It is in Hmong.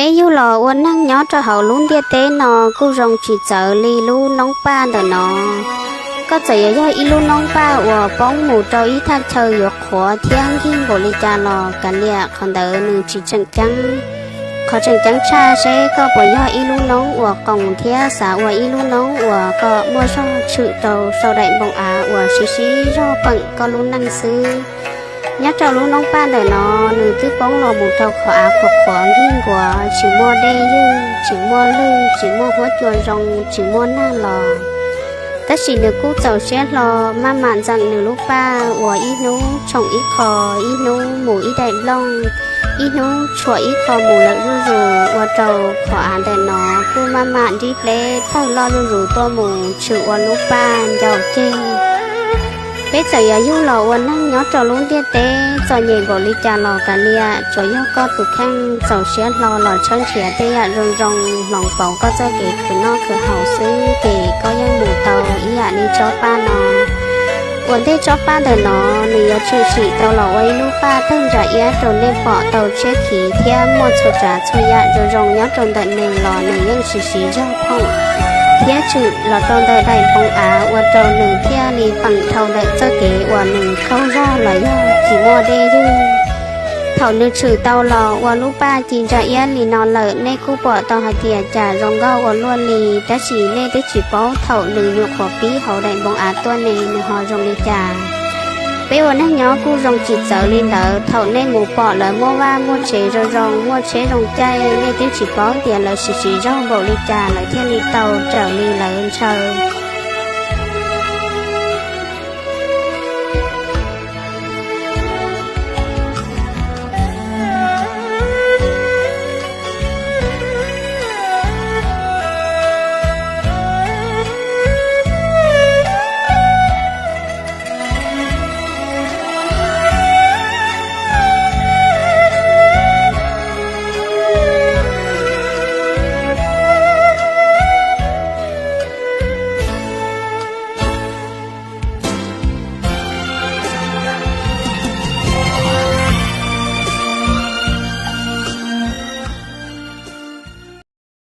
Peb yug los ua neeg nyob rau hauv lub ntiaj teb no kuj zoo tsis txawv li lub noob paj ntawm no. Koj txawm yuav yog ib lub noob paj uas poob mus rau ib thaj chaw yuav qhuav thiab nkig npaum li cas los kav liam, qhov ntawd nws tsis tseem ceeb. Qhov tseem ceeb tshaj seb koj puas yog ib lub noob uas qoos thiab xav ua ib lub noob uas koj muaj zog tshwm rau sau daim npoo av uas sib sib zog peem koj lub neej xwb. Nyob rau lub noob paj ntawm no, nws twb poob los mus rau qhov av qhuav qhuav nkig nkuav, tsis muaj dej ywg, tsis muaj lwg, tsis muaj huab cua zoo, tsis muaj nag los. Tab sis nws kuj txaus siab hlo, maj mam ntxeem nws lub paj uas ib hnub tshoom ib qho, ib hnub mus ib daim nplooj, ib hnub tshuam ib qho mus lawm zuj zus, ua rau qhov av ntawm no kuj maj mam nrib pleb tawg loj zuj zus tuaj mus tshwm ua lub paj ncau ceg. Peb txawm yuav yug los ua neeg nyob rau lub ntiaj teb txom nyem npaum li cas los kav liam, tsuas yog koj tus kheej txaus siab hlo los tshawb nrhiav tej yam zoo zoo hloov pauv koj txoj kev khwv noj khwv haus xwb ces koj yeej mus tau ib yam li tsob paj no. Ua ntej tsob paj ntawm no, nws yuav tshwm sim tau los ua ib lub paj tawg ntsa iab rau nej pom tau tshiab khiv thiab muaj txhua tsav txhua yam zoo zoo nyob rau ntawm nws los nws yeej siv siv zog phoom thiab tshwm los rau ntawm daim npoo av ua rau nws thiaj li peem dhau ntawm txoj kev uas nws qaug zog los yog tsis muaj dej ywg. Thaum nws tshwm tau los ua lub paj ci ntsa iab li no lawm, nej kuj pom tau hais tias cas zoo nkauj ua luaj li, tab sis nej twb tsis paub thaum nws nyuam qhuav pib hauv daim npoo av tuaj ne nws ho zoo li cas. Peb ua neeg nyob kuj zoo tsis txawv li ntawd, thaum nej mus pom lawv muaj vaj muaj tsev zoo zoo, muaj tsheb zoo caij, nej twb tsis paub tias lawv siv siv zog npaum li cas lawv thiaj li tau raws li lawv ntshaw.